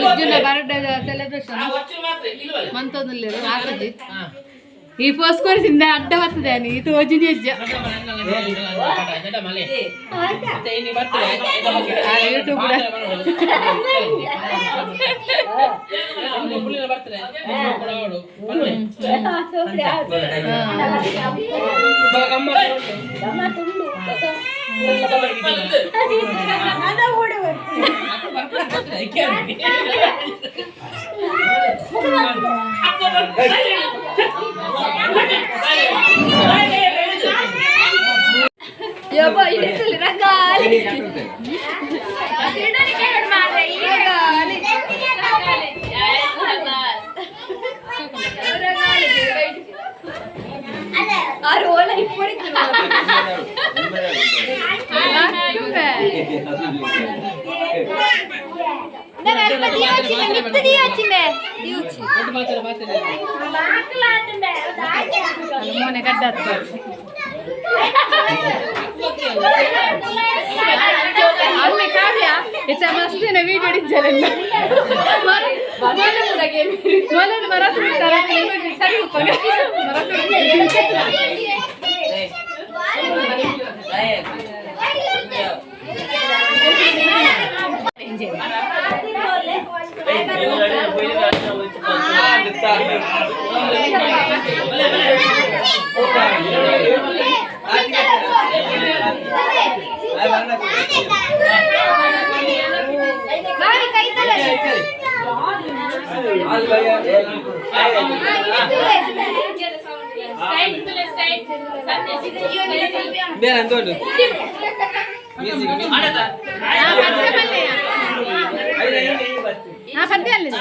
ಸುಜುನ birthday celebration ಮಂತೊಂದುಲ್ಲೆರ್ ಆತುಜಿ. ಈ ಪೋಸ್ ಕೊರಿಸಿಂದ ಅಡ್ಡ ಬರ್ತದೆ ನೀ ತೋಜಿನಿ ಅಜ್ಜ. ಯೂಟ್ಯೂಬ್. ಯಬ್ಬ ಇಳಿಸಲಿ ರಂಗಾಲಿ. ರಂಗಾಲಿ. ಆರು ಓಲ ಇಪ್ಪಡಿತ್ತು. ಮೋನೆ ಗಡ್ಡ. ಅಮ್ಮೆ ಕಾವ್ಯ ಇತ್ತ ಮಸ್ತಿನ ವೀಡಿಯೋ ಡಿಜ್ಜಲೆಲ್ಲ ಮೊಲನ ಮರ ತುಳಿತಾರ ಸರಿ ಉಪ್ಪಗ ಮರ. ಪದ್ಯ ಅಲ್ಲಿ.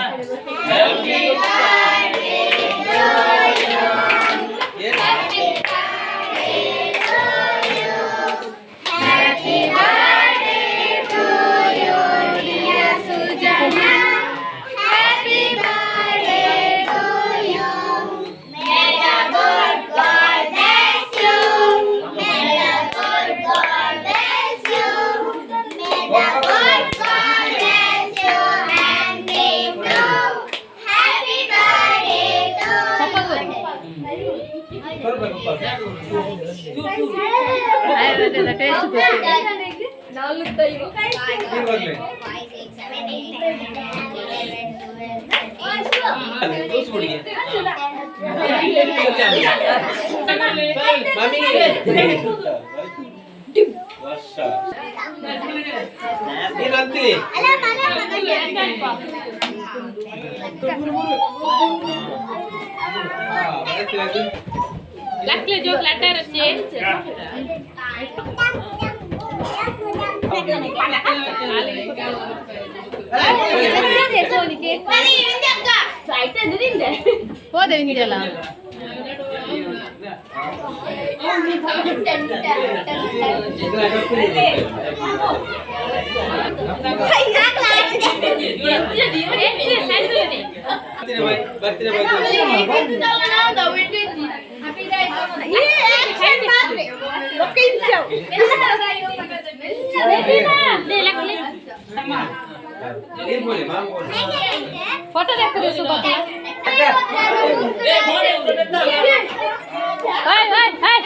ಟೇಸ್ಟ್. ಲಕ್ಲೆ ಜೋಕ್ ಲಟ್ಟಾರಚ್ಚಿ. ಹೋದೆ ಇಂಜಲ. ಫೋಟೋ ಹಾಕುದು ಸುಬ್ಬಕ್ಕ. Hi hi hi.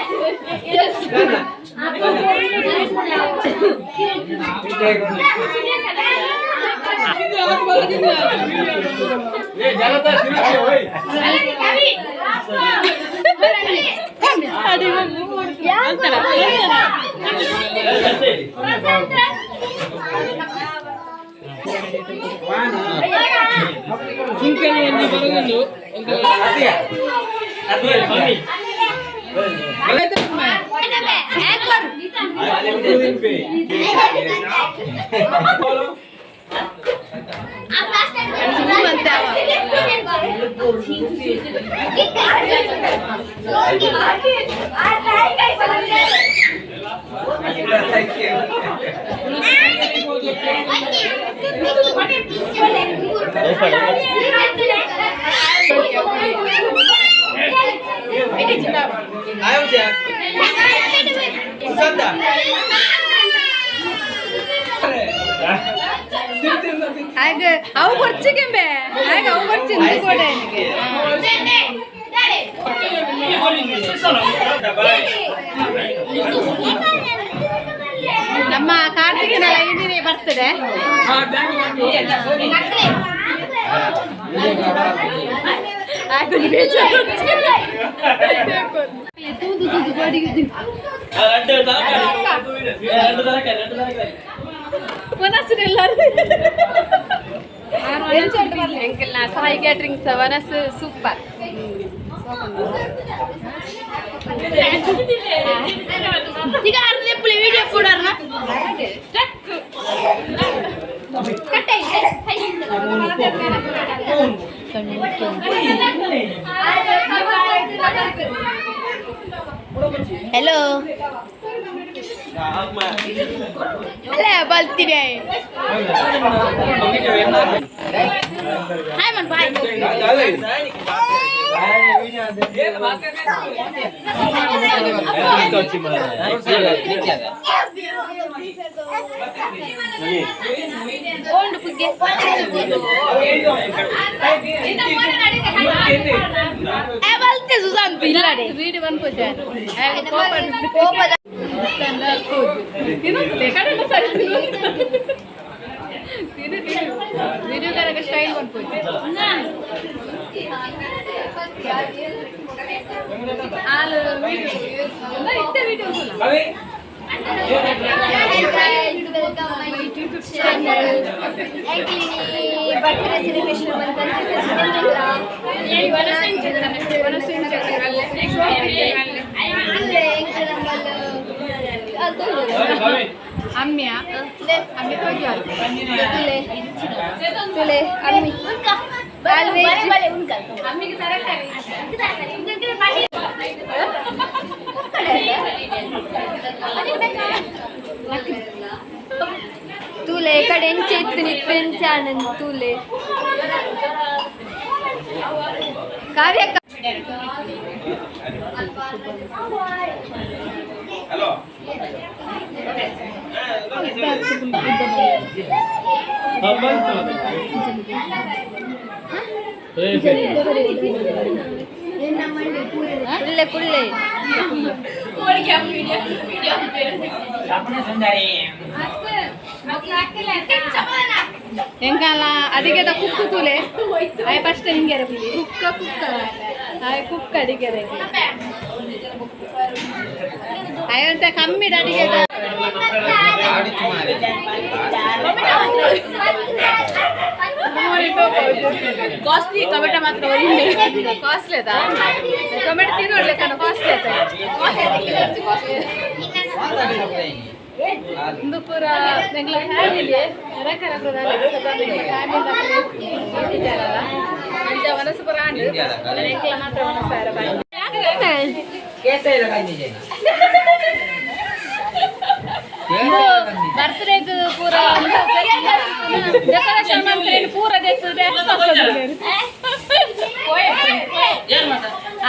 ಆಗ ಅವು ಬರ್ಚಿಗೆಂಬೆ ಆಗ ಅವು ಬರ್ಚಿ ಕೂಡ ನಿನಗೆ. ನಮ್ಮ ಕಾರ್ತಿಕನ ಲೈನಿನೇ ಬರ್ತದೆ. ತೂದು ತೂದು ಬಾಡಿಗೆ ವನಸ್ಸು ಎಲ್ಲರೂ ಸಾಯಿ ಕ್ಯಾಟ್ರಿಂಗ್ಸ್ ವನಸ್ ಸೂಪರ್. ಈಗ ಅರ್ಧ ವಿಡಿಯೋ ಕೊಡೋಣ. ಹಲೋ ಅಲ್ಲ ಬಲ್ತೀನಿ. ಹಾಯ್ ಮನ್ ಬಾಯ್. ವೀಡಿಯೋ ಬಂದ್ಪೋಜ ಸರಿ ತಿನ್ನು ತಿನ್ನು ವಿಡಿಯೋ ಕನಕ ಸ್ಟೈಲ್ ಬಂದ್ಪೋಜ ಹಾಲು ವಿಡಿಯೋ ಇತ್ತೆ ವಿಡಿಯೋ. ಬರ್ತ್ಡೇ ಸೆಲೆಬ್ರೇಷನ್ ಅಮ್ಮಿಯ ಅಮ್ಮಿ ತೋಜಾರು. ಅಮ್ಮಿಗೆ ತರಕಾರಿ. ತೂಲೆ ಕಡೆ ಎಂಚೆ ಇತ್ತು ನಿತ್ತು ಎಂಚೆ ಆನಂದ್ ತೂಲೆ ಕಾವ್ಯ. ಕುಳ್ಳೆ ಕುಳ್ಳೆ. ಎಂಕಾಲ ಅಡಿಗೆದ ಕುಕ್ಕು ತೂಲೆ ಆಯ್ ಫಸ್ಟ್ ಹಿಂಗೆ ಕುಕ್ಕ ಕುಕ್ಕ ಆಯ್ ಕುಕ್ಕ ಅಡಿಗೆದ ಅಯ್ಯಂತ ಕಮ್ಮಿಡ ಅಡಿಗೆದ. ಕಾಸ್ಟ್ಲಿ ಟೊಮೆಟೊ ಮಾತ್ರ ಕಾಸ್ಟ್ಲಿ ಅದಾ? ಟೊಮೆಟೊ ತಿನ್ನೋಡ್ಲೆ ಕಣ ಕಾಸ್ಟ್ಲಿ ಆತ. ಇಂದು ಪೂರ ಎಂಗ್ಲ ಫ್ಯಾಮಿಲಿ ರಕರ ಫ್ಯಾಮಿಲಿ ಅಂಚ ಮನಸ್ಸು ಪೂರ ಆಂಡ್ ಎಂಕ್ಲ ಮಾತ್ರ ಮನಸ್ಸಾರ. ಬರ್ತ್ಡೇಗ್ ಪೂರ ಡೆಕೋರೇಷನ್ ಮಾಡ್ತಾರೆ ಪೂರ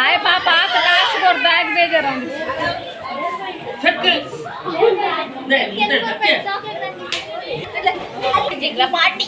ಆಯ್ ಪಾಪ ಆತ ಕಾಸು ಕೊಡ್ದು ಆಗ ಬೇಜಾರ. ಪಾರ್ಟಿ.